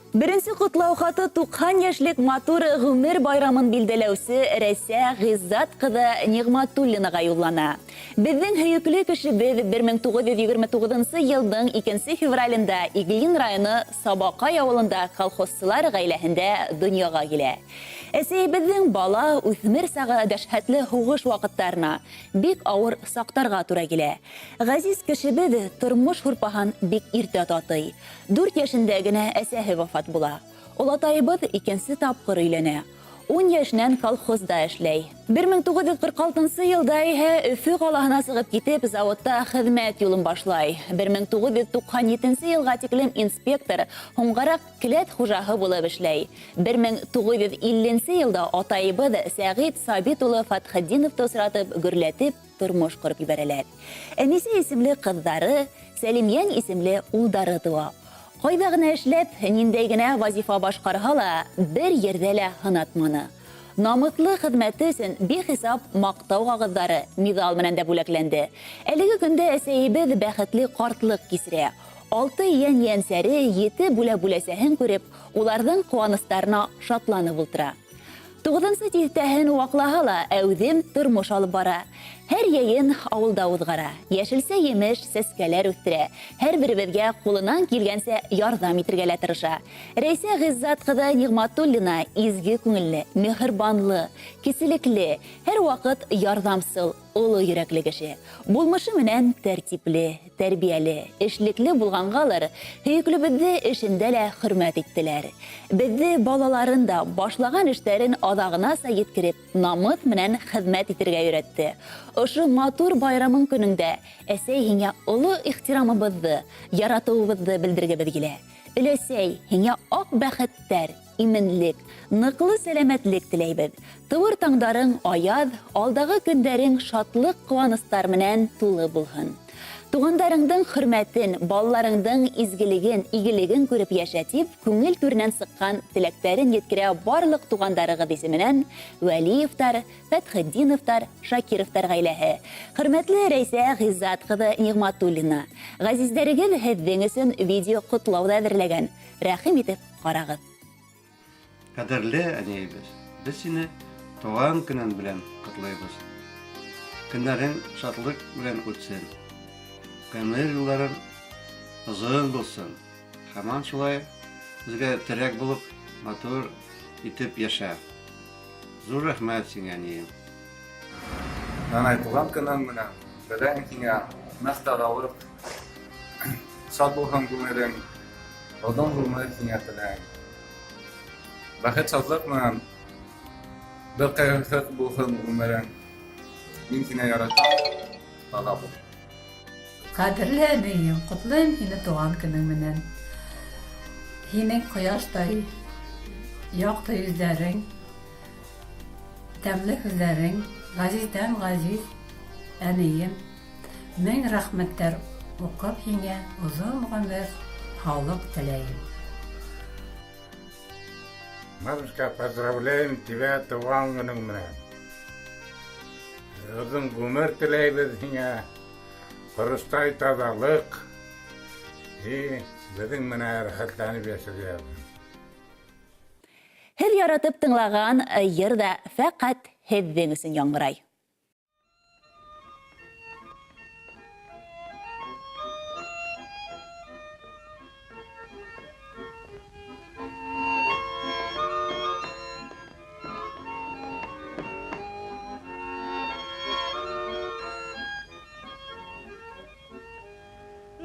Беренсе ҡотлау хаты 90 йәшлек матур ғүмер байрамын билдәләүсе Рәйсә Ғиззат ҡыҙы Ниғматуллинаға юллана. Беҙҙең һөйөклө кешебеҙ 1929 йылдың 2 февралендә Иглин районы Сабаҡай ауылында колхозсылар ғаиләһендә донъяға килә. Әсәйебеҙҙең бала, үҫмер сағы дәһшәтле һуғыш ваҡыттарына, бик ауыр саҡтарға тура килә. Ғәзиз кешебеҙ тормош һурпаһын бик иртә татый. 4 йәшендә генә әсәһе вафат була. Олатайыбыҙ икенсе тапҡыр өйләнә. 10 йәшенән колхозда эшләй. 1946 йылда иһә Өфө ҡалаһына сығып китеп, заводта хеҙмәт юлын башлай. 1997 йылға тиклем инспектор, һуңғараҡ келәт хужаһы булып эшләй. 1950 йылда атайыбыҙ Сәғит Сабит улы Фәтхетдиновты осратып, гөрләтеп тормош ҡороп ебәрәләр. Әнисе исемле ҡыҙҙары, Сәлимйән исемле улдары тыуа. Ҡайҙа ғына эшләп, ниндәй генә вазифа башҡарһа ла, бер ерҙә лә һынатманы. Намыҫлы хеҙмәте өсөн бихисап маҡтау ҡағыҙҙары, миҙал менән дә бүләкләнде. Әлеге көндә әсәйебеҙ бәхетле ҡартлыҡ кисерә. 6 йән йәнсәре, 7 бүлә-бүләсәһен күреп, уларҙың ҡыуаныстарына шатланып ултыра. 9-нсы тиҫтәһен ваҡлаһа ла, әүҙем тормош алып бара. Һәр йәйен ауылда уҙғара. Йәшелсә емеш, сәскәләр үҫтерә. Һәр беребеҙгә ҡулынан килгәнсә ярҙам итергә лә тырыша. Рәйсә Ғиззат ҡыҙы Ниғматуллина изге күңелле, миһырбанлы, кеселекле, һәр ваҡыт ярҙамсыл, оло йөрәкле кеше. Булмышы менән тәртипле, тәрбиәле, эшлекле булғанғалыр, һөйөклөбөҙҙө эшендә лә хөрмәт иттеләр. Беҙҙе балаларын да башлаған эштәрен аҙағынаса еткереп, намыҫ менән хеҙмәт итергә өйрәтте. Ошо матур байрамың көнөндә әсәй һиңә оло ихтирамыбыҙҙы, яратыуыбыҙҙы белдергебеҙ килә. Өләсәй, һиңә аҡ бәхеттәр, именлек, ныҡлы сәләмәтлек теләйбеҙ. Тыуыр таңдарың аяҙ, алдағы көндәрең шатлыҡ ҡыуаныстар менән тулы булһын. Туғандарыңдың хөрмәтен, балаларыңдың изгелеген, игелеген күреп йәшә тип, күңел түренән сыҡҡан теләктәрен еткерә барлыҡ туғандарығыҙ исеменән Вәлиевтар, Фәтхетдиновтар, Шакировтар ғаиләһе. Хөрмәтле Рәйсә Ғиззат ҡыҙы Ниғматуллина, ғәзиздәрегеҙ һеҙҙең өсөн видео ҡотлау ҙа әҙерләгән. Рәхим итеп ҡарағыҙ. Ҡәҙерле әнейебеҙ, беҙ һине тыуған көнөң белән ҡотлайбыҙ. Көндәрең шатлыҡ белән үтсен. Ғүмер юлларың оҙон булсын. Һаман шулай беҙгә терәк булып, матур итеп йәшә. Ҙур рәхмәт һиңә, әнейем. Нанай, туған көнөң менән теләйем һиңә ныҡ таҙалыҡ, шат булһын күңелең, оҙон ғүмер һиңә теләйем. Бәхет шатлыҡ менән бер ҡайғыһыҙ булһын ғүмерең. Мин һине яратам, таҙа бул. Ҡәҙерле әнейем, ҡотлайым һине тыуған көнөң менән. Һинең ҡояштай яҡты йөҙҙәрең, тәмле һүҙҙәрең, ғәзиздән ғәзиз әнейем. Мең рәхмәттәр уҡып һиңә оҙон ғүмер, һаулыҡ теләйем. Бабушка, поздравляем тебя тыуған көнөң менән. Оҙон ғүмер теләйбеҙ һиңә. Ҡоростай таҙалыҡ. И беҙҙең менән рәхәтләнеп йәшәргә. Һеҙ яратып тыңлаған йыр ҙа фәҡәт һеҙҙең өсөн яңғырай.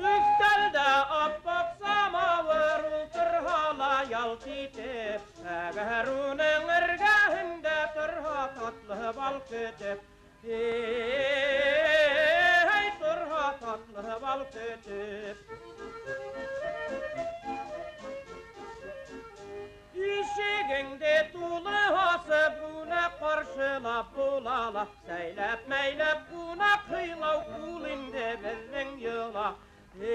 Өҫтәлдә аппаҡ самауыр ултырһа ла ялт итеп, әгәр уның эргәһендә торһа татлы бал көтөп, эй, торһа татлы бал көтөп. Ишегеңде тулы асып, ҡунаҡ ҡаршылап була ла, сәйләп-мәйләп ҡунаҡ һыйлау ул инде беҙҙең йола. Эй,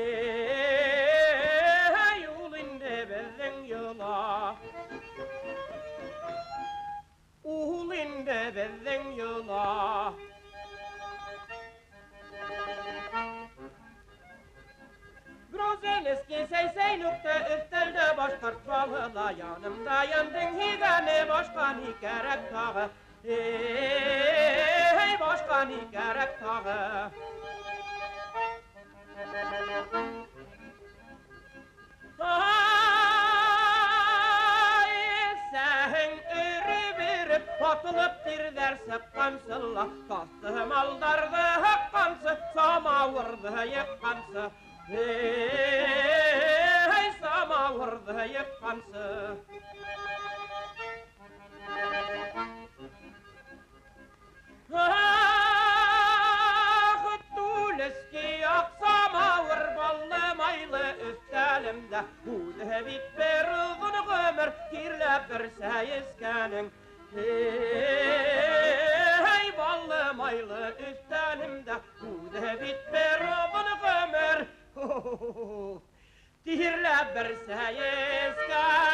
ул инде беҙҙең йола. Ул инде беҙҙең йола. Грузинский сәй нөктә өҫтәлдә башҡорт балы ла янымда йәндең һөйгәне, башҡа ни кәрәк тағы? Эй, башҡа ни кәрәк тағы? Ай, сәһең өрөп-өрөп, атылып тирҙәр сыҡҡансы ла, таҫтымалдарҙы һыҡҡансы, самауырҙы йыҡҡансы, эй, самауырҙы йыҡҡансы. Ах, түлеский аҡ самауыр, баллы майлы өҫтәлемдә, үҙе бит бер оҙон ғүмер тирләп бер сәй эскәнең. Эй, баллы майлы өҫтәлемдә, үҙе бит бер оҙон ғүмер тирләп бер сәй эскәнең.